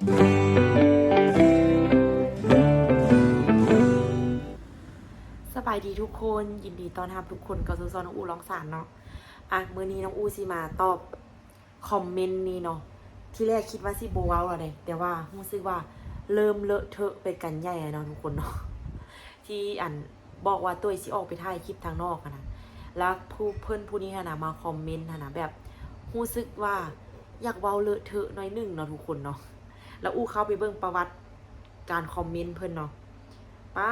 ສະບາຍດີທຸກຄົນ, ຍິນດີຕ້ອນຮັບທຸກຄົນເຂົ້າສູ່ຊ່ອງນ້ອງອູ້ລອງສານເນາະ. ອ່ະ ມື້ນີ້ນ້ອງອູ້ຊິມາຕອບຄອມເມັນນີ້ເນາະ. ທີແລກຄິດວ່າຊິບໍ່ເວົ້າແລ້ວເດ້ ແຕ່ວ່າຮູ້ສຶກວ່າເລີ່ມເລາະເທາະໄປກັນໃຫຍ່ແລ້ວເນາະທຸກຄົນເນາະ ທີ່ອັນ ບອກວ່າໂຕ້ຍຊິອອກໄປຖ່າຍຄລິບທາງນອກຫັ້ນນະ ແລ້ວຜູ້ ເພິ່ນຜູ້ນີ້ຫັ້ນນະມາຄອມເມັນຫັ້ນນະ ແບບຮູ້ສຶກວ່າຢາກເວົ້າເລາະເທາະໜ້ອຍໜຶ່ງເນາະທຸກຄົນເນາະ. ແລ້ວອູ້ເຂົ້າໄປເບິ່ງປະຫວັດການຄອມເມັນເພິ່ນເນາະ ປ້າ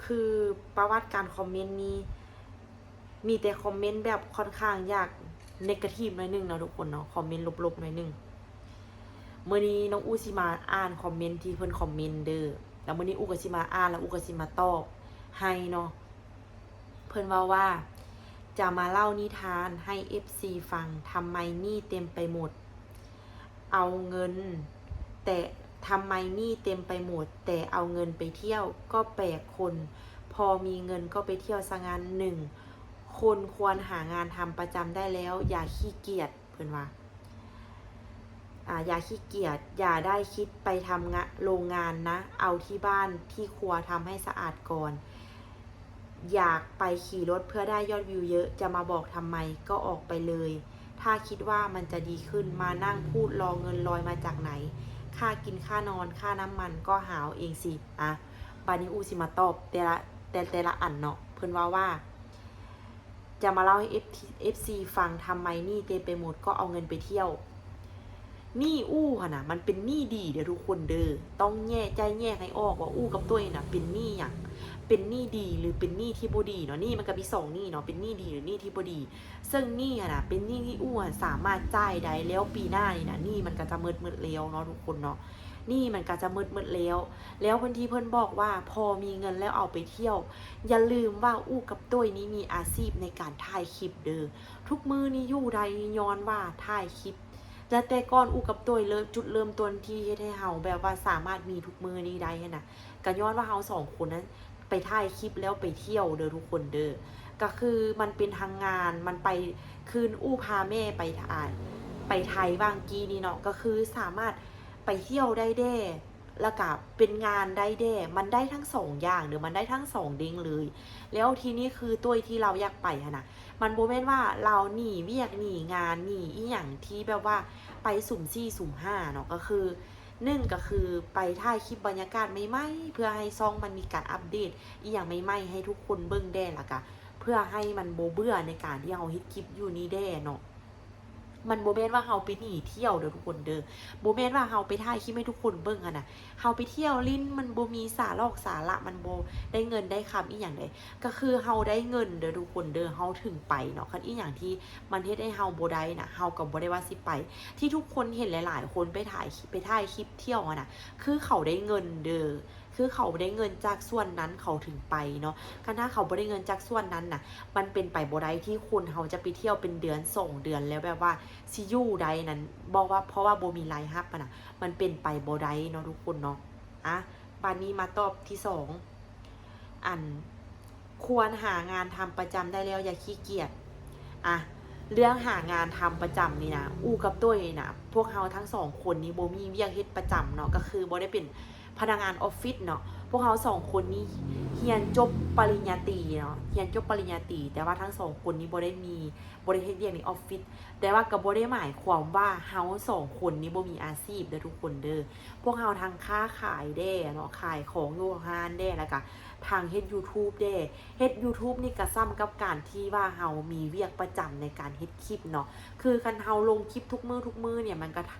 ຄືປະຫວັດການຄອມເມັນນີ້ ມີແຕ່ຄອມເມັນແບບຄ່ອນຂ້າງຢາກເນກາທີບໜ້ອຍໜຶ່ງເນາະທຸກຄົນເນາະ ຄອມເມັນລົບໆໜ້ອຍໜຶ່ງ. ມື້ນີ້ນ້ອງອູ້ຊິມາອ່ານຄອມເມັນທີ່ເພິ່ນຄອມເມັນເດີ້ ແລ້ວມື້ນີ້ອູ້ກໍຊິມາອ່ານ ແລ້ວອູ້ກໍຊິມາຕອບໃຫ້ເນາະ. ເພິ່ນເວົ້າວ່າ ຈະມາເລົ່ານິທານໃຫ້ເອັຟຊີຟັງ ທຳໄມໜີ້ເຕັມໄປໝົດ ເອົາເງິນ ແຕ່ ທຳໄມໜີ້ເຕັມໄປໝົດ ແຕ່ເອົາເງິນໄປທ່ຽວ ກໍແປກ ຄົນພໍມີເງິນກໍໄປທ່ຽວຊະງັ້ນ. ໜຶ່ງ ຄົນຄວນຫາງານທຳປະຈຳໄດ້ແລ້ວ ຢ່າຂີ້ກຽດ ເພິ່ນວ່າ ອາ ຢ່າຂີ້ກຽດ ຢ່າໄດ້ຄິດໄປທຳງະ ໂລງງານນະ ເອົາທີ່ບ້ານທີ່ຄົວທຳໃຫ້ສະອາດກ່ອນ. ຢາກໄປຂີ່ລົດເພື່ອໄດ້ຍອດວິວເຍີະ ຈະມາບອກທຳໄມ ກໍອອກໄປເລີຍ ຖ້າຄິດວ່າມັນຈະດີຂຶ້ນ ມານັ່ງພູດລໍເງິນລອຍມາຈາກໃນ ຄ່າກິນ ຄ່ານອນ ຄ່ານ້ຳມັນ ກໍຫາເອົາເອງຊິ. ອະ ບາດນີ້ອູ້ຊິມາຕອບແຕ່ລະ ແຕ່ ແຕ່ລະອັນເນາະ. ເພິ່ນເວົ້າວ່າ ຈະມາເລົ່າໃຫ້ເອັຟ ເອັຟຊີຟັງ ທຳໄມໜີ້ເຕັມໄປໝົດ ກໍເອົາເງິນໄປທ່ຽວ. ໜີ້ອູ້ຫັ້ນນະ ມັນເປັນໜີ້ດີເດີ້ທຸກຄົນເດີ້ ຕ້ອງແຍກ ແຍກໃຫ້ອອກວ່າອູ້ກັບໂຕ້ຍນະເປັນໜີ້ຫຍັງ ເປັນໜີ້ດີ ຫຼື ເປັນໜີ້ທີ່ບໍ່ດີເນາະ. ໜີ້ມັນກໍມີສອງໜີ້ເນາະ ເປັນໜີ້ດີ ຫຼື ໜີ້ທີ່ບໍ່ດີ. ເຊິ່ງໜີ້ຫັ້ນນະ ເປັນໜີ້ທີ່ອູ້ສາມາດຈ່າຍໄດ້ ແລ້ວປີໜ້ານີ້ນະ ໜີ້ມັນກໍຈະໝົດ ໝົດແລ້ວເນາະທຸກຄົນເນາະ ໜີ້ມັນກໍຈະໝົດ ໝົດແລ້ວ. ແລ້ວເພິ່ນ ທີ່ເພິ່ນບອກວ່າ ພໍມີເງິນແລ້ວເອົາໄປທ່ຽວ ຢ່າລືມວ່າອູ້ກັບໂຕ້ຍນີ້ມີອາຊີບໃນການຖ່າຍຄລິບເດີ້. ທຸກມື້ນີ້ຢູ່ໄດ້ຍ້ອນວ່າຖ່າຍຄລິບ ແລະ ແຕ່ກ່ອນອູ້ກັບໂຕ້ຍເລີ່ມ ຈຸດເລີ່ມຕົ້ນທີ່ເຮັດໃຫ້ເຮົາແບບວ່າສາມາດມີທຸກມື້ນີ້ໄດ້ຫັ້ນນະ ກໍຍ້ອນວ່າເຮົາສອງຄົນນັ້ນໄປຖ່າຍຄລິບແລ້ວໄປທ່ຽວເດີ້ທຸກຄົນເດີ້. ກໍຄືມັນເປັນທັງງານ ມັນໄປ ຄືອູ້ພາແມ່ໄປ ອາ ໄປໄທຫວ່າງກີ້ນີ້ເນາະ ກໍຄືສາມາດໄປທ່ຽວໄດ້ແດ່ ແລ້ວກະເປັນງານໄດ້ແດ່ ມັນໄດ້ທັງສອງຢ່າງເດີ້ ມັນໄດ້ທັງສອງເດ້ງເລີຍ. ແລ້ວທີນີ້ຄືໂຕ້ຍທີ່ລາວຢາກໄປຫັ້ນນະ ມັນບໍ່ແມ່ນວ່າລາວໜີວຽກ ໜີງານ ໜີອີ່ຫຍັງທີ່ແບບວ່າໄປສຸ່ມສີ່ສຸ່ມຫ້າເນາະ ກໍຄື ໜຶ່ງ ກໍຄືໄປຖ່າຍຄລິບບັນຍາກາດໃໝ່ໆ ເພື່ອໃຫ້ຊ່ອງມັນມີການອັບເດດອີ່ຫຍັງໃໝ່ໆ ໃຫ້ທຸກຄົນເບິ່ງແດ່ ແລ້ວກະເພື່ອໃຫ້ມັນບໍ່ເບື່ອໃນການທີ່ເຮົາເຮັດຄລິບຢູ່ນີ້ແດ່ເນາະ. ມັນບໍ່ແມ່ນວ່າເຮົາໄປໜີທ່ຽວເດີ້ທຸກຄົນເດີ້ ບໍ່ແມ່ນວ່າເຮົາໄປຖ່າຍຄລິບໃຫ້ທຸກຄົນເບິ່ງຫັ້ນນະ ເຮົາໄປທ່ຽວຫຼິ້ນ ມັນບໍ່ມີສາລອກສາລະ ມັນບໍ່ໄດ້ເງິນໄດ້ຄຳອີ່ຫຍັງໃດ ກໍຄືເຮົາໄດ້ເງິນເດີ້ທຸກຄົນເດີ້ ເຮົາເຖິງໄປເນາະ. ຄັນອີ່ຫຍັງທີ່ມັນເຮັດໃຫ້ເຮົາບໍ່ໄດ້ນະ ເຮົາກໍບໍ່ໄດ້ວ່າຊິໄປ. ທີ່ທຸກຄົນເຫັນຫຼາຍໆຄົນໄປຖ່າຍ ໄປຖ່າຍຄລິບທ່ຽວຫັ້ນນະ ຄືເຂົາໄດ້ເງິນເດີ້ ຄືເຂົາໄດ້ເງິນຈາກສ່ວນນັ້ນເຂົາເຖິງໄປເນາະ. ຄັນຖ້າເຂົາບໍ່ໄດ້ເງິນຈາກສ່ວນນັ້ນນະ ມັນເປັນໄປບໍ່ໄດ້ທີ່ຄົນເຮົາຈະໄປທ່ຽວເປັນເດືອນສອງເດືອນ ແລ້ວແບບວ່າຊິຢູ່ໄດ້ນັ້ນ ບອກວ່າ ເພາະວ່າບໍ່ມີລາຍຮັບຫັ້ນນະ ມັນເປັນໄປບໍ່ໄດ້ເນາະທຸກຄົນເນາະ. ອະ ບາດນີ້ມາຕອບທີສອງ ອັນ ຄວນຫາງານທຳປະຈຳໄດ້ແລ້ວ ຢ່າຂີ້ກຽດ. ອະ ເລື່ອງຫາງານທຳປະຈຳນີ້ນະ ອູ້ກັບໂຕ້ຍນີ້ນະ ພວກເຮົາທັງສອງຄົນນີ້ບໍ່ມີວຽກເຮັດປະຈຳເນາະ ກໍຄືບໍ່ໄດ້ເປັນພະນັກງານອອບຟິດເນາະ. ພວກເຮົາສອງຄົນນີ້ຮຽນຈົບປະລິນຍາຕີເນາະ ຮຽນຈົບປະລິນຍາຕີ ແຕ່ວ່າທັງສອງຄົນນີ້ບໍ່ໄດ້ມີ ບໍ່ໄດ້ເຮັດວຽກໃນອອບຟິດ ແຕ່ວ່າກໍບໍ່ໄດ້ໝາຍຄວາມວ່າເຮົາສອງຄົນນີ້ບໍ່ມີອາຊີບເດີ້ທຸກຄົນເດີ້. ພວກເຮົາທັງຄ້າຂາຍແດ່ເນາະ ຂາຍຂອງຢູ່ຮ້ານແດ່ ແລ້ວກະທັງເຮັດຢູທູບແດ່. ເຮັດຢູທູບນີ້ກະສ່ຳກັບການທີ່ວ່າເຮົາມີວຽກປະຈຳໃນການເຮັດຄລິບເນາະ ຄືຄັນເຮົາລົງຄລິບທຸກມື້ທຸກມື້ນີ້ ມັນກະທ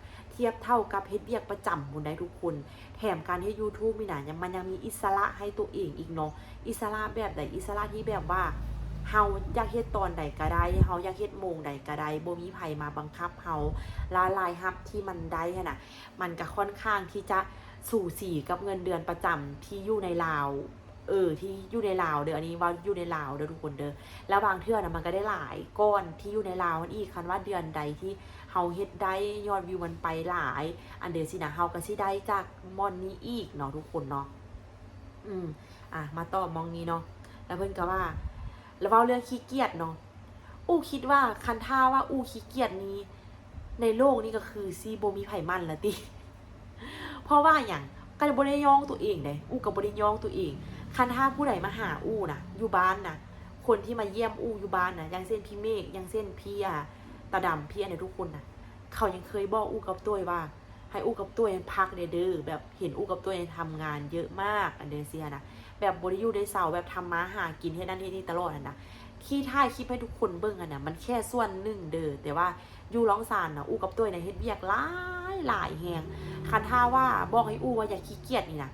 ຽບເທົ່າກັບເຮັດວຽກປະຈຳພຸ້ນໃດ໋ທຸກຄົນ. ແຖມການເຮັດຢູທູບນີ້ນະ ຍັງ ມັນຍັງມີອິດສະຫຼະໃຫ້ຕົວເອງອີກເນາະ ອິດສະຫຼະແບບໃດ? ອິດສະຫຼະທີ່ແບບວ່າເຮົາຢາກເຮັດຕອນໃດກໍໄດ້ ເຮົາຢາກເຮັດໂມງໃດກໍໄດ້ ບໍ່ມີໃຜມາບັງຄັບເຮົາ ລະລາຍຮັບທີ່ມັນໄດ້ຫັ້ນນະ ມັນກໍຄ່ອນຂ້າງທີ່ຈະສູສີກັບເງິນເດືອນປະຈຳທີ່ຢູ່ໃນລາວ ເອີ ທີ່ຢູ່ໃນລາວເດີ້ ອັນນີ້ເວົ້າຢູ່ໃນລາວເດີ້ທຸກຄົນເດີ້. ລະບາງເທື່ອນະ ມັນກໍໄດ້ຫຼາຍກ່ອນທີ່ຢູ່ໃນລາວຫັ້ນອີກ ຄັນວ່າເດືອນໃດທີ່ ເຮົາເຮັດໄດ້ຍອດວິວມັນໄປຫຼາຍ ອັນເດຊີ້ນະ ເຮົາກໍຊິໄດ້ຈາກບ່ອນນີ້ອີກເນາະທຸກຄົນເນາະ. ອືມ ອະ ມາຕໍ່ໝ່ອງນີ້ເນາະ ລະເພິ່ນກໍວ່າ ລະເວົ້າເລື່ອງຂີ້ກຽດເນາະ ອູ້ຄິດວ່າ ຄັນຖ້າວ່າອູ້ຂີ້ກຽດນີ້ ໃນໂລກນີ້ກໍຄືຊິບໍ່ມີໃຜໝັ້ນລະຕິ. ເພາະວ່າຫຍັງ? ກໍບໍ່ໄດ້ຍ້ອງຕົວເອງເດ້ ອູກໍບໍ່ໄດ້ຍ້ອງຕົວເອງ. ຄັນຖ້າຜູ້ໃດມາຫາອູນະ ຢູ່ບ້ານນະ ຄົນທີ່ມາຢ້ຽມອູຢູ່ບ້ານນະ ຢ່າງເຊັ່ນ ພີ່ເມກ ຢ່າງເຊັ່ນ ພີ່ ອາ ຕາດຳ ພີ່ອັນໃດ ທຸກຄົນນະ ເຂົາຍັງເຄີຍບອກອູກັບຕົວຍວ່າ ໃຫ້ອູກັບຕົວຍພັກແດ່ເດີ ແບບເຫັນອູກັບຕົວຍທຳງານເຍອະມາກ ອັນເດີຊີ້ຫັ້ນນະ ແບບບໍ່ໄດ້ຢູ່ໄດ້ເຊົາ ແບບທຳມາຫາກິນ ເຮັດນັ້ນເຮັດນີ້ຕະຫຼອດຫັ້ນນະ. ທີ່ຖ່າຍຄລິບໃຫ້ທຸກຄົນເບິ່ງຫັ້ນນະ ມັນແຄ່ສ່ວນໜຶ່ງເດີ ແຕ່ວ່າຢູ່ລ່ອງຊານນະ ອູກັບຕົວຍນະ ເຮັດວຽກຫຼາຍ ຫຼາຍແຮງ. ຄັນຖ້າວ່າບອກໃຫ້ອູວ່າຢ່າຂີ້ກຽດນີ້ນະ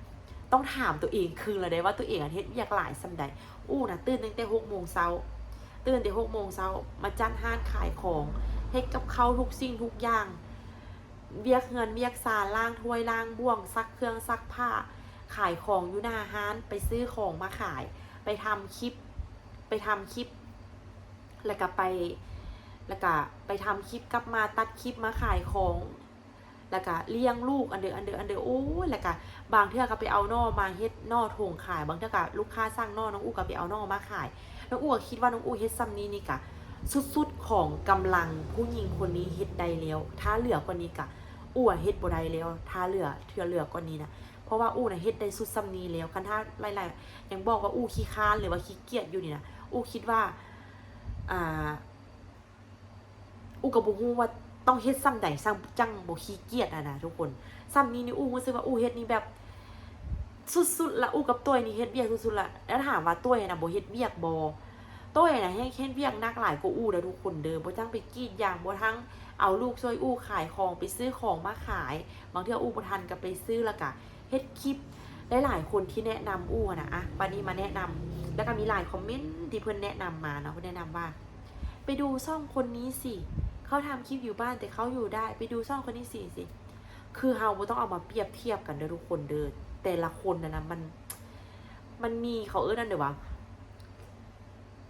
ຕ້ອງຖາມຕົວເອງຄືນລະເດ້ວ່າ ຕົວເອງຫັ້ນເຮັດວຽກຫຼາຍສ່ຳໃດ. ອູນະ ຕື່ນຕັ້ງແຕ່ຫົກໂມງເຊົ້າ ຕື່ນແຕ່ຫົກໂມງເຊົ້າ ມາຈັດຮ້ານຂາຍຂອງ ເຮັດກັບເຂົ້າທຸກສິ່ງທຸກຢ່າງ ວຽກເຮືອນວຽກຊານ ລ້າງຖ້ວຍລ້າງບ່ວງ ຊັກເຄື່ອງຊັກຜ້າ ຂາຍຂອງຢູ່ໜ້າຮ້ານ ໄປຊື້ຂອງມາຂາຍ ໄປທຳຄລິບ ໄປທຳຄລິບ ແລ້ວກະໄປ ແລ້ວກະໄປທຳຄລິບ ກັບມາຕັດຄລິບ ມາຂາຍຂອງ ແລ້ວກະລ້ຽງລູກ ອັນເດີ ອັນເດີ ອັນເດີ ໂອ້ຍ ແລ້ວກະບາງເທື່ອກະໄປເອົາໜໍ່ມາເຮັດໜໍ່ຖົງຂາຍ ບາງເທື່ອກະລູກຄ້າສັ່ງໜໍ່ ນ້ອງອູກະໄປເອົາໜໍ່ມາຂາຍ. ນ້ອງອູກະຄິດວ່ານ້ອງອູເຮັດສ່ຳນີ້ນີ້ກະສຸດໆຂອງກຳລັງຜູ້ຍິງຄົນນີ້ເຮັດໄດ້ແລ້ວ ຖ້າເຫຼືອກວ່ານີ້ກະອູເຮັດບໍ່ໄດ້ແລ້ວ ຖ້າເຫຼືອ ຖ້າເຫຼືອກວ່ານີ້ນະ ເພາະວ່າອູນະເຮັດໄດ້ສຸດສ່ຳນີ້ແລ້ວ. ຄັນຖ້າຫຼາຍໆ ຍັງບອກວ່າອູຂີ້ຄ້ານ ຫຼືວ່າຂີ້ກຽດຢູ່ນີ້ນະ ອູຄິດວ່າ ອ່າ ອູກໍບໍ່ຮູ້ວ່າຕ້ອງເຮັດສ່ຳໃດ ຈັ່ງ ຈັ່ງບໍ່ຂີ້ກຽດຫັ້ນນະທຸກຄົນ. ສ່ຳນີ້ນີ້ອູຮູ້ສຶກວ່າອູເຮັດນີ້ແບບສຸດໆລະ ອູກັບຕົວຍນີ້ເຮັດວຽກສຸດໆລະ. ແລ້ວຖາມວ່າຕົວຍນະບໍ່ເຮັດວຽກບໍ່? ຕົວຍນະແຮ່ງເຮັດວຽກໜັກຫຼາຍກວ່າອູເດີທຸກຄົນເດີ. ບໍ່ຈັ່ງໄປກຣີດຢາງ ບໍ່ທັງເອົາລູກຊ່ວຍອູຂາຍຂອງ ໄປຊື້ຂອງມາຂາຍ ບາງເທື່ອອູບໍ່ທັນກໍໄປຊື້ ແລ້ວກະເຮັດຄລິບ. ຫຼາຍໆຄົນທີ່ແນະນຳອູຫັ້ນນະ ອະ ບາດນີ້ມາແນະນຳ ແລ້ວກໍມີຫຼາຍຄອມເມັນທີ່ເພິ່ນແນະນຳມາເນາະ ເພິ່ນແນະນຳວ່າ ໄປດູຊ່ອງຄົນນີ້ຊິ ເຂົາທຳຄລິບຢູ່ບ້ານແຕ່ເຂົາຢູ່ໄດ້ ໄປດູຊ່ອງຄົນນີ້ຊິ ຊິ ຄືເຮົາບໍ່ຕ້ອງເອົາມາປຽບທຽບກັນເດີທຸກຄົນເດີ. ແຕ່ລະຄົນຫັ້ນນະ ມັນ ມັນມີ ເຂົາເອີ້ນອັນໃດວະ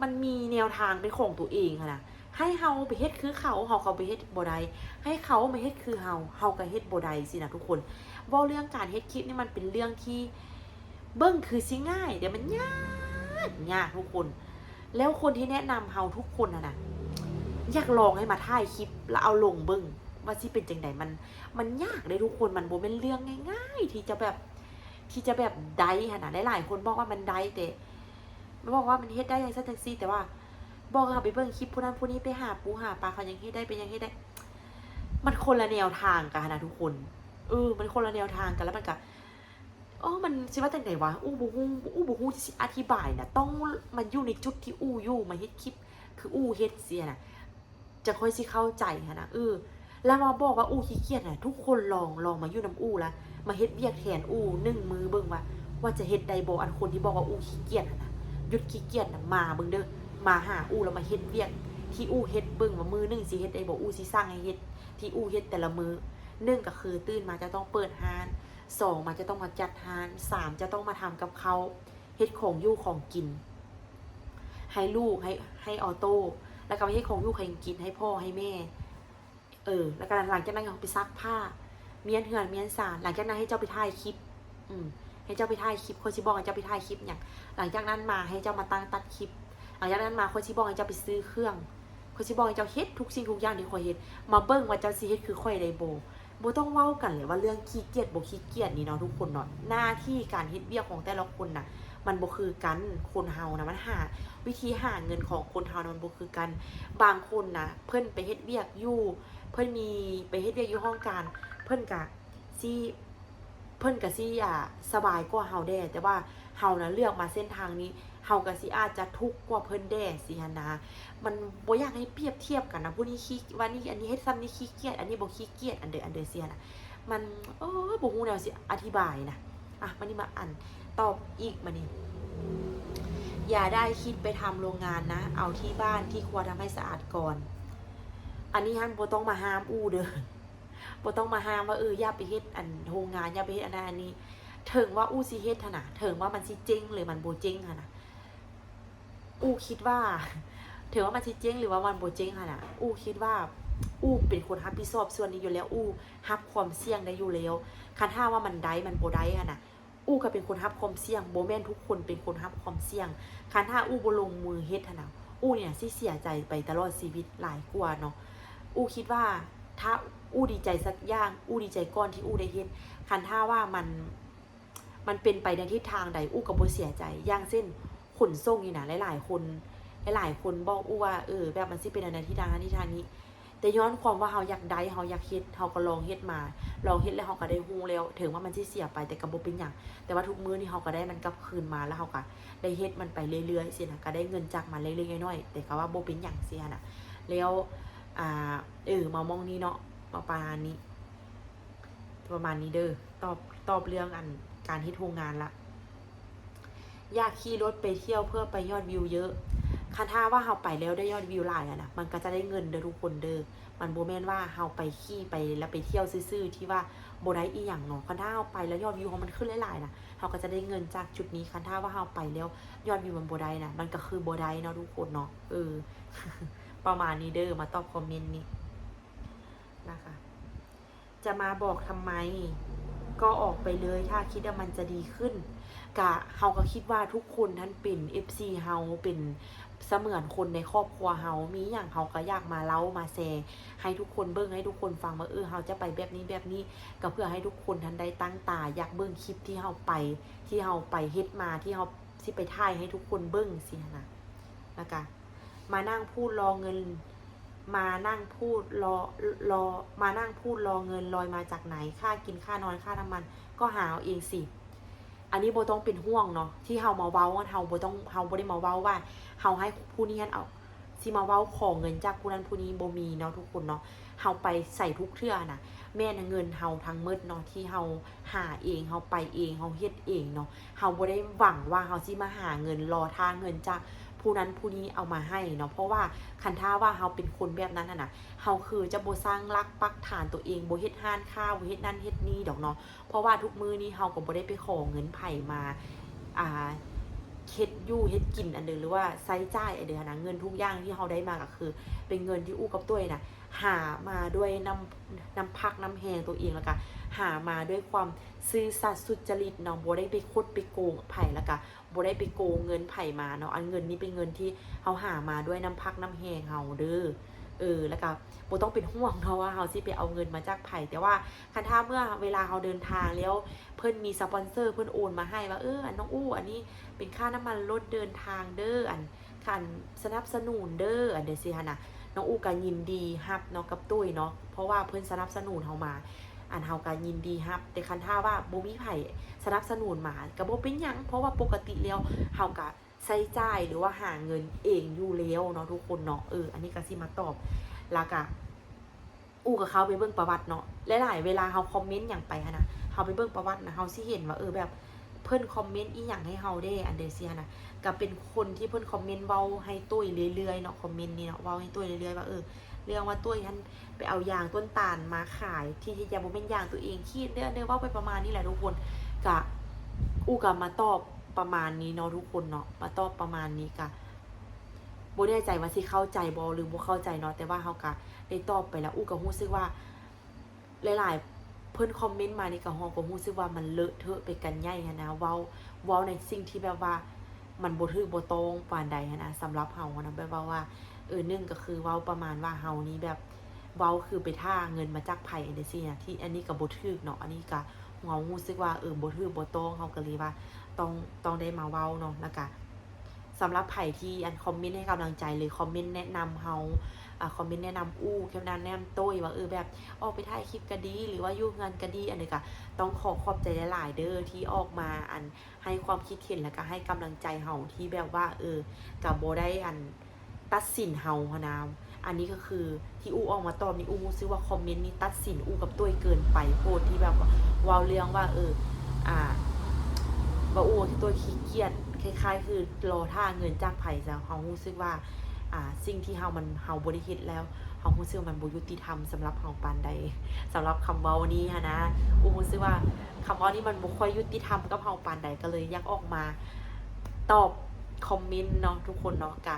ມັນມີແນວທາງເປັນຂອງຕົວເອງຫັ້ນນະ. ໃຫ້ເຮົາໄປເຮັດຄືເຂົາ ເຮົາກໍໄປເຮັດບໍ່ໄດ້ ໃຫ້ເຂົາມາເຮັດຄືເຮົາ ເຮົາກໍເຮັດບໍ່ໄດ້ຊີ້ນະທຸກຄົນ. ເວົ້າເລື່ອງການເຮັດຄລິບນີ້ ມັນເປັນເລື່ອງທີ່ ເບິ່ງຄືຊິງ່າຍ ແຕ່ມັນຍາກ ຍາກທຸກຄົນ. ແລ້ວຄົນທີ່ແນະນຳເຮົາທຸກຄົນຫັ້ນນະ ຢາກລອງໃຫ້ມາຖ່າຍຄລິບ ແລ້ວເອົາລົງເບິ່ງວ່າຊິເປັນຈັ່ງໃດ. ມັນ ມັນຍາກເດ້ທຸກຄົນ ມັນບໍ່ແມ່ນເລື່ອງງ່າຍໆ ທີ່ຈະແບບ ທີ່ຈະແບບໄດ້ຫັ້ນນະ. ຫຼາຍໆຄົນບອກວ່າມັນໄດ້ ແຕ່ ບອກວ່າມັນເຮັດໄດ້ຈັ່ງຊັ້ນຈັ່ງຊີ້ ແຕ່ວ່າບອກໃຫ້ເຮົາໄປເບິ່ງຄລິບຜູ້ນັ້ນຜູ້ນີ້ ໄປຫາປູຫາປາ ເຂົາຍັງເຮັດໄດ້ ເປັນຫຍັງເຮັດໄດ້ ມັນຄົນລະແນວທາງກັນຫັ້ນນະທຸກຄົນ. ເອີ ມັນຄົນລະແນວທາງກັນ ແລ້ວມັນກະ ໂອ້ ມັນຊິວ່າຈັ່ງໃດວະ ອູບໍ່ຮູ້ ອູບໍ່ຮູ້ທີ່ຊິອະທິບາຍນະ. ຕ້ອງມາຢູ່ໃນຈຸດທີ່ອູຢູ່ ມາເຮັດຄລິບຄືອູເຮັດຊີ້ນະ ຈັ່ງຄ່ອຍຊິເຂົ້າໃຈຫັ້ນນະ. ເອີ ແລ້ວມາບອກວ່າອູຂີ້ກຽດນະ ທຸກຄົນລອງ ລອງມາຢູ່ນຳອູລະ ມາເຮັດວຽກແທນອູໜຶ່ງມື້ເບິ່ງວ່າ ວ່າຈະເຮັດໄດ້ບໍ່? ອັນຄົນທີ່ບອກວ່າອູຂີ້ກຽດຫັ້ນນະ ຢຸດຂີ້ກຽດນະ ມາເບິ່ງເດີ ມາຫາອູ ແລ້ວມາເຮັດວຽກທີ່ອູເຮັດເບິ່ງວ່າມື້ໜຶ່ງຊິເຮັດໄດ້ບໍ່? ອູຊິສັ່ງໃຫ້ເຮັດ ທີ່ອູເຮັດແຕ່ລະມື້ ໜຶ່ງກໍຄືຕື່ນມາຈະຕ້ອງເປີດຮ້ານ ສອງມາຈະຕ້ອງມາຈັດຮ້ານ ສາມຈະຕ້ອງມາທຳກັບເຂົ້າ ເຮັດຂອງຢູ່ຂອງກິນໃຫ້ລູກ ໃຫ້ ໃຫ້ອໍໂຕ້ ແລ້ວກໍມາເຮັດຂອງຢູ່ຂອງກິນໃຫ້ພໍ່ໃຫ້ແມ່. ເອີ ແລ້ວກໍຫຼັງຈາກນັ້ນກໍໄປຊັກຜ້າ ມ້ຽນເຮືອນມ້ຽນຊານ. ຫຼັງຈາກນັ້ນໃຫ້ເຈົ້າໄປຖ່າຍຄລິບ ອືມ ໃຫ້ເຈົ້າໄປຖ່າຍຄລິບ ຂ້ອຍຊິບອກໃຫ້ເຈົ້າໄປຖ່າຍຄລິບຫຍັງ. ຫຼັງຈາກນັ້ນມາໃຫ້ເຈົ້າມາຕັ້ງຕັດຄລິບ. ຫຼັງຈາກນັ້ນມາຂ້ອຍຊິບອກໃຫ້ເຈົ້າໄປຊື້ເຄື່ອງ. ຂ້ອຍຊິບອກໃຫ້ເຈົ້າເຮັດທຸກສິ່ງທຸກຢ່າງທີ່ຂ້ອຍເຮັດ. ມາເບິ່ງວ່າເຈົ້າຊິເຮັດຄືຂ້ອຍໄດ້ບໍ່? ບໍ່ຕ້ອງເວົ້າກັນເລີຍວ່າເລື່ອງຂີ້ກຽດບໍ່ຂີ້ກຽດນີ້ເນາະທຸກຄົນເນາະ. ໜ້າທີ່ການເຮັດວຽກຂອງແຕ່ລະຄົນນະ ມັນບໍ່ຄືກັນ. ຄົນເຮົານະ ມັນຫາ ວິທີຫາເງິນຂອງຄົນເຮົານະ ມັນບໍ່ຄືກັນ. ບາງຄົນນະ ເພິ່ນໄປເຮັດວຽກຢູ່ ເພິ່ນມີ ໄປເຮັດວຽກຢູ່ຫ້ອງການ ເພິ່ນກະຊິ ເພິ່ນກະຊິ ອ່າ ສະບາຍກວ່າເຮົາແດ່ ແຕ່ວ່າເຮົານະເລືອກມາເສັ້ນທາງນີ້ ເຮົາກະຊິອາດຈະທຸກກວ່າເພິ່ນແດ່ຊີ້ຫັ້ນນະ. ມັນບໍ່ຢາກໃຫ້ປຽບທຽບກັນນະ ຜູ້ນີ້ຂີ້ ວ່ານີ້ ອັນນີ້ເຮັດສ່ຳນີ້ຂີ້ກຽດ ອັນນີ້ບໍ່ຂີ້ກຽດ ອັນເດີ ອັນເດີຊີ້ຫັ້ນນະ. ມັນ ເອີ ບໍ່ຮູ້ແນວຊິອະທິບາຍນະ. ອ່ະ ມານີ້ມາອັນຕອບອີກ ມານີ້ ຢ່າໄດ້ຄິດໄປທຳໂລງງານນະ ເອົາທີ່ບ້ານທີ່ຄົວທຳໃຫ້ສະອາດກ່ອນ. ອັນນີ້ຫັ້ນບໍ່ຕ້ອງມາຫ້າມອູເດີ ບໍ່ຕ້ອງມາຫ້າມວ່າ ເອີ ຢ່າໄປເຮັດອັນໂຮງງານ ຢ່າໄປເຮັດອັນນັ້ນອັນນີ້. ເຖິງວ່າອູຊິເຮັດຫັ້ນນະ ເຖິງວ່າມັນຊິເຈັງ ຫຼື ມັນບໍ່ເຈັງຫັ້ນນະ ອູຄິດວ່າ ເຖິງວ່າມັນຊິເຈັງ ຫຼື ວ່າມັນບໍ່ເຈັງຫັ້ນນະ ອູຄິດວ່າອູເປັນຄົນຮັບຜິດຊອບສ່ວນນີ້ຢູ່ແລ້ວ ອູຮັບຄວາມສ່ຽງໄດ້ຢູ່ແລ້ວ. ຄັນຖ້າວ່າມັນໄດ້ ມັນບໍ່ໄດ້ຫັ້ນນະ ອູກໍເປັນຄົນຮັບຄວາມສ່ຽງ ບໍ່ແມ່ນທຸກຄົນເປັນຄົນຮັບຄວາມສ່ຽງ. ຄັນຖ້າອູບໍ່ລົງມືເຮັດຫັ້ນນະ ອູນີ້ນະຊິເສຍໃຈໄປຕະຫຼອດຊີວິດຫຼາຍກວ່າເນາະ. ອູຄິດວ່າຖ້າ ອູ້ດີໃຈສັກຢ່າງ, ອູ້ດີໃຈກ່ອນທີ່ອູ້ໄດ້ເຮັດ. ຄັນຖ້າວ່າມັນ ມັນເປັນໄປໃນທິດທາງໃດ, ອູ້ກໍບໍ່ເສຍໃຈ. ຢ່າງເຊັ່ນ ຂົນສົ່ງນີ້ນະ, ຫຼາຍໆຄົນ ຫຼາຍໆຄົນບອກອູ້ວ່າ ເອີ ແບບມັນຊິເປັນອັນໃດ ທິດທາງນັ້ນ ທິດທາງນີ້. ແຕ່ຍ້ອນຄວາມວ່າເຮົາຢາກໄດ້, ເຮົາຢາກເຮັດ, ເຮົາກໍລອງເຮັດມາ, ລອງເຮັດແລ້ວເຮົາກໍໄດ້ຮູ້ແລ້ວ. ເຖິງວ່າມັນຊິເສຍໄປ ແຕ່ກໍບໍ່ເປັນຫຍັງ, ແຕ່ວ່າທຸກມື້ນີ້ເຮົາກໍໄດ້ມັນກັບຄືນມາ ແລ້ວເຮົາກໍໄດ້ເຮັດມັນໄປເລື້ອຍໆ ຊີ້ນະ, ກໍໄດ້ເງິນຈາກມັນເລັກໆນ້ອຍໆ, ແຕ່ກໍວ່າບໍ່ເປັນຫຍັງ ຊີ້ນະ. ແລ້ວ ອ່າ ເອີ ມາມ່ອງນີ້ເນາະ, ມາປະມານນີ້ ປະມານນີ້ເດີ. ຕອບ ຕອບເລື່ອງອັນການເຮັດໂຮງງານລະ. ຢາກຂີ່ລົດໄປທ່ຽວເພື່ອໄປຍອດວິວເຍີະ. ຄັນຖ້າວ່າເຮົາໄປແລ້ວໄດ້ຍອດວິວຫຼາຍຫັ້ນນະ, ມັນກໍຈະໄດ້ເງິນເດີທຸກຄົນເດີ. ມັນບໍ່ແມ່ນວ່າເຮົາໄປຂີ່ໄປ ແລ້ວໄປທ່ຽວຊື່ໆ ທີ່ວ່າບໍ່ໄດ້ອີ່ຫຍັງເນາະ. ຄັນຖ້າເຮົາໄປແລ້ວຍອດວິວເຮົາມັນຂຶ້ນຫຼາຍໆນະ, ເຮົາກໍຈະໄດ້ເງິນຈາກຈຸດນີ້. ຄັນຖ້າວ່າເຮົາໄປແລ້ວຍອດວິວມັນບໍ່ໄດ້ນະ, ມັນກໍຄືບໍ່ໄດ້ເນາະທຸກຄົນເນາະ. ເອີ ປະມານນີ້ເດີ, ມາຕອບຄອມເມັນນີ້ນະຄະ. ຈະມາບອກທຳໄມ? ກໍອອກໄປເລີຍ ຖ້າຄິດວ່າມັນຈະດີຂຶ້ນ. ກະ ເຮົາກໍຄິດວ່າທຸກຄົນຫັ້ນເປັນເອັຟຊີເຮົາ, ເປັນສະເໝືອນຄົນໃນຄອບຄົວເຮົາ, ມີຫຍັງເຮົາກໍຢາກມາເລົ່າມາແຊໃຫ້ທຸກຄົນເບິ່ງ, ໃຫ້ທຸກຄົນຟັງວ່າ ເອີ ເຮົາຈະໄປແບບນີ້ແບບນີ້, ກໍເພື່ອໃຫ້ທຸກຄົນຫັ້ນໄດ້ຕັ້ງຕາຢາກເບິ່ງຄລິບທີ່ເຮົາໄປ, ທີ່ເຮົາໄປເຮັດມາ, ທີ່ເຮົາຊິໄປຖ່າຍໃຫ້ທຸກຄົນເບິ່ງຊີ້ຫັ້ນນະ. ແລ້ວກະ ມານັ່ງພູດລໍເງິນ ມານັ່ງພູດລໍ ລໍ ມານັ່ງພູດລໍເງິນລອຍມາຈາກໃນ? ຄ່າກິນ ຄ່ານອນ ຄ່ານ້ຳມັນ ກໍຫາເອົາເອງຊິ. ອັນນີ້ບໍ່ຕ້ອງເປັນຫ່ວງເນາະ, ທີ່ເຮົາມາເວົ້າ ເຮົາບໍ່ຕ້ອງ ເຮົາບໍ່ໄດ້ມາເວົ້າວ່າເຮົາໃຫ້ຜູ້ນີ້ຫັ້ນເອົາ ຊິມາເວົ້າຂໍເງິນຈາກຜູ້ນັ້ນຜູ້ນີ້ ບໍ່ມີເນາະທຸກຄົນເນາະ. ເຮົາໄປໃສທຸກເທື່ອນະ ແມ່ນເງິນເຮົາທັງໝົດເນາະ ທີ່ເຮົາຫາເອງ ເຮົາໄປເອງ ເຮົາເຮັດເອງເນາະ. ເຮົາບໍ່ໄດ້ຫວັງວ່າເຮົາຊິມາຫາເງິນ ລໍຖ້າເງິນຈາກຜູ້ນັ້ນຜູ້ນີ້ເອົາມາໃຫ້ເນາະ. ເພາະວ່າຄັນຖ້າວ່າເຮົາເປັນຄົນແບບນັ້ນຫັ້ນນະ ເຮົາຄືຈະບໍ່ສ້າງຫຼັກປັກຖານຕົວເອງ ບໍ່ເຮັດຮ້ານຄ້າ ບໍ່ເຮັດນັ້ນເຮັດນີ້ດອກເນາະ. ເພາະວ່າທຸກມື້ນີ້ເຮົາກໍບໍ່ໄດ້ໄປຂໍເງິນໃຜມາ ອ່າ ເຮັດຢູ່ເຮັດກິນອັນເດີ ຫຼືວ່າໃຊ້ຈ່າຍອັນເດີນະ. ເງິນທຸກຢ່າງທີ່ເຮົາໄດ້ມາກໍຄືເປັນເງິນທີ່ອູ້ກັບຕຸ້ຍນະ ຫາມາດ້ວຍນ້ຳ ນ້ຳພັກນ້ຳແຮງຕົວເອງ ແລ້ວກະຫາມາດ້ວຍຄວາມຊື່ສັດສຸດຈະລິດເນາະ, ບໍ່ໄດ້ໄປຄົດໄປໂກງໃຜ ແລ້ວກະບໍ່ໄດ້ໄປໂກງເງິນໃຜມາເນາະ. ອັນເງິນນີ້ເປັນເງິນທີ່ເຮົາຫາມາດ້ວຍນ້ຳພັກນ້ຳແຮງເຮົາເດີ. ເອີ ແລ້ວກະບໍ່ຕ້ອງເປັນຫ່ວງເນາະວ່າເຮົາຊິໄປເອົາເງິນມາຈາກໃຜ, ແຕ່ວ່າຄັນຖ້າເມື່ອເວລາເຮົາເດີນທາງແລ້ວ ເພິ່ນມີສະປອນເຊີ ເພິ່ນໂອນມາໃຫ້ວ່າ ເອີ ອັນນ້ອງອູ້ ອັນນີ້ເປັນຄ່ານ້ຳມັນລົດເດີນທາງເດີ ອັນ ຄັນສະໜັບສະໜູນເດີ ອັນໃດຊີ້ຫັ້ນນະ, ນ້ອງອູ້ກໍຍິນດີຮັບເນາະ ກັບຕຸ້ຍເນາະ, ເພາະວ່າເພິ່ນສະໜັບສະໜູນເຮົາມາ ອັນເຮົາກໍຍິນດີຮັບ. ແຕ່ຄັນຖ້າວ່າບໍ່ມີໃຜສະໜັບສະໜູນມາ ກໍບໍ່ເປັນຫຍັງ, ເພາະວ່າປົກກະຕິແລ້ວເຮົາກໍໃຊ້ຈ່າຍ ຫຼືວ່າຫາເງິນເອງຢູ່ແລ້ວເນາະທຸກຄົນເນາະ. ເອີ ອັນນີ້ກໍຊິມາຕອບ ແລ້ວກໍ ອູ້ກໍເຂົ້າໄປເບິ່ງປະຫວັດເນາະ, ຫຼາຍໆເວລາເຮົາຄອມເມັນຫຍັງໄປຫັ້ນນະ ເຮົາໄປເບິ່ງປະຫວັດນະ ເຮົາຊິເຫັນວ່າ ເອີ ແບບເພິ່ນຄອມເມັນອີ່ຫຍັງໃຫ້ເຮົາແດ່ ອັນໃດຊີ້ຫັ້ນນະ, ກໍເປັນຄົນທີ່ເພິ່ນຄອມເມັນເວົ້າໃຫ້ຕຸ້ຍເລື້ອຍໆເນາະ, ຄອມເມັນນີ້ເນາະ ເວົ້າໃຫ້ຕຸ້ຍເລື້ອຍໆວ່າ ເອີ ເລື່ອງວ່າຕຸ້ຍຫັ້ນໄປເອົາຢາງຕົ້ນຕານມາຂາຍ ທີ່ແທ້ບໍ່ແມ່ນຢາງຕົວເອງ ຂີ້ເດີ ເວົ້າໄປປະມານນີ້ແຫຼະທຸກຄົນ. ກະ ອູ້ກໍມາຕອບປະມານນີ້ເນາະທຸກຄົນເນາະ, ມາຕອບປະມານນີ້ ກະ ບໍ່ແນ່ໃຈວ່າຊິເຂົ້າໃຈບໍ່ ຫຼືບໍ່ເຂົ້າໃຈເນາະ, ແຕ່ວ່າເຮົາກະໄດ້ຕອບໄປແລ້ວ. ອູ້ກໍຮູ້ສຶກວ່າຫຼາຍໆ ເພິ່ນຄອມເມັນມານີ້ ກໍເຮົາກໍຮູ້ສຶກວ່າມັນເລາະເທາະໄປກັນໃຫຍ່ຫັ້ນນະ, ເວົ້າ ເວົ້າໃນສິ່ງທີ່ແບບວ່າມັນບໍ່ຖືກບໍ່ຕ້ອງປານໃດຫັ້ນນະ ສຳລັບເຮົາຫັ້ນນະ. ແບບວ່າ ວ່າ ເອີ ໜຶ່ງກໍຄືເວົ້າປະມານວ່າເຮົານີ້ແບບ ເວົ້າຄືໄປຖ້າເງິນມາຈາກໃຜ ອັນໃດຊີ້ນະ, ທີ່ອັນນີ້ກໍບໍ່ຖືກເນາະ, ອັນນີ້ກໍເຮົາຮູ້ສຶກວ່າ ເອີ ບໍ່ຖືກບໍ່ຕ້ອງ, ເຮົາກໍເລີຍວ່າຕ້ອງ ຕ້ອງໄດ້ມາເວົ້າເນາະ. ແລ້ວກະ ສຳລັບໃຜທີ່ອັນຄອມເມັນໃຫ້ກຳລັງໃຈ ຫຼືຄອມເມັນແນະນຳເຮົາ ອ່າ ຄອມເມັນແນະນຳອູ້ ຄອມເມັນແນະນຳຕຸ້ຍວ່າ ເອີ ແບບອອກໄປຖ່າຍຄລິບກໍດີ ຫຼືວ່າຢູ່ເຮືອນກໍດີ, ອັນນີ້ກໍຕ້ອງຂໍຂອບໃຈຫຼາຍໆເດີ ທີ່ອອກມາອັນໃຫ້ຄວາມຄິດເຫັນ ແລ້ວກໍໃຫ້ກຳລັງໃຈເຮົາ ທີ່ແບບວ່າ ເອີ ກໍບໍ່ໄດ້ອັນຕັດສິນເຮົາຫັ້ນນະ. ອັນນີ້ກໍຄືທີ່ອູ້ອອກມາຕອບນີ້ ອູ້ຮູ້ສຶກວ່າຄອມເມັນນີ້ຕັດສິນອູ້ກັບຕຸ້ຍເກີນໄປໂພດ ທີ່ແບບວ່າເວົ້າເລື່ອງວ່າ ເອີ ອ່າ ວ່າອູ້ກັບຕຸ້ຍຂີ້ກຽດ ຄ້າຍໆຄືລໍຖ້າເງິນຈາກໃຜຊະ. ເຮົາຮູ້ສຶກວ່າ ອ່າ ສິ່ງທີ່ເຮົາ ມັນ ເຮົາບໍ່ໄດ້ເຮັດແລ້ວ ເຮົາຮູ້ສຶກວ່າມັນບໍ່ຍຸຕິທຳສຳລັບເຮົາປານໃດ. ສຳລັບຄຳເວົ້ານີ້ຫັ້ນນະ ອູ້ຮູ້ສຶກວ່າຄຳເວົ້ານີ້ມັນບໍ່ຄ່ອຍຍຸຕິທຳກັບເຮົາປານໃດ ກໍເລີຍຢາກອອກມາຕອບຄອມເມັນເນາະທຸກຄົນເນາະ. ກະ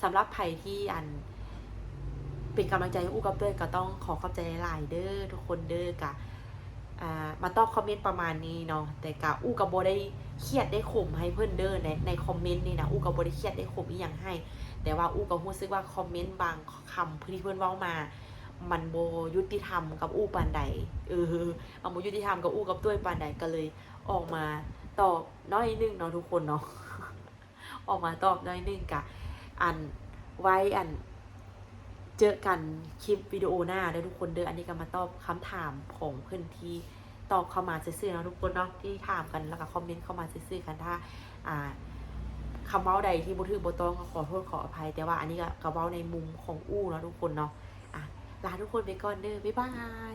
ສຳລັບໃຜທີ່ອັນເປັນກຳລັງໃຈໃຫ້ອູ້ກັບເອື້ອຍ ກໍຕ້ອງຂໍຂອບໃຈຫຼາຍໆເດີທຸກຄົນເດີ. ກະ ອ່າ ມາຕອບຄອມເມັນປະມານນີ້ເນາະ, ແຕ່ກະອູ້ກໍບໍ່ໄດ້ຄຽດໄດ້ຂົມໃຫ້ເພິ່ນເດີ ໃນ ໃນຄອມເມັນນີ້ນະ ອູ້ກໍບໍ່ໄດ້ຄຽດໄດ້ຂົມອີ່ຫຍັງໃຫ້, ແຕ່ວ່າອູ້ກໍຮູ້ສຶກວ່າຄອມເມັນບາງຄຳທີ່ເພິ່ນເວົ້າມາ ມັນບໍ່ຍຸຕິທຳກັບອູ້ປານໃດ ເອີ ມັນບໍ່ຍຸຕິທຳກັບອູ້ກັບຕ້ວຍປານໃດ ກໍເລີຍອອກມາຕອບໜ້ອຍໜຶ່ງເນາະທຸກຄົນເນາະ ອອກມາຕອບໜ້ອຍໜຶ່ງ ກະ ອັນ ໄວ້ ອັນ ເຈີກັນຄລິບວິດີໂອໜ້າເດີທຸກຄົນເດີ. ອັນນີ້ກໍມາຕອບຄຳຖາມຂອງເພິ່ນທີ່ຕອບເຂົ້າມາຊື່ໆເນາະທຸກຄົນເນາະ ທີ່ຖາມກັນ ແລ້ວກໍຄອມເມັນເຂົ້າມາຊື່ໆກັນ. ຖ້າ ອ່າ ຄຳເວົ້າໃດທີ່ບໍ່ຖືກບໍ່ຕ້ອງກໍຂໍໂທດຂໍອະໄພ ແຕ່ວ່າອັນນີ້ກໍ ກໍເວົ້າໃນມຸມຂອງອູ້ເນາະທຸກຄົນເນາະ. ອ່າ ລາທຸກຄົນໄປກ່ອນເດີ ບາຍບາຍ.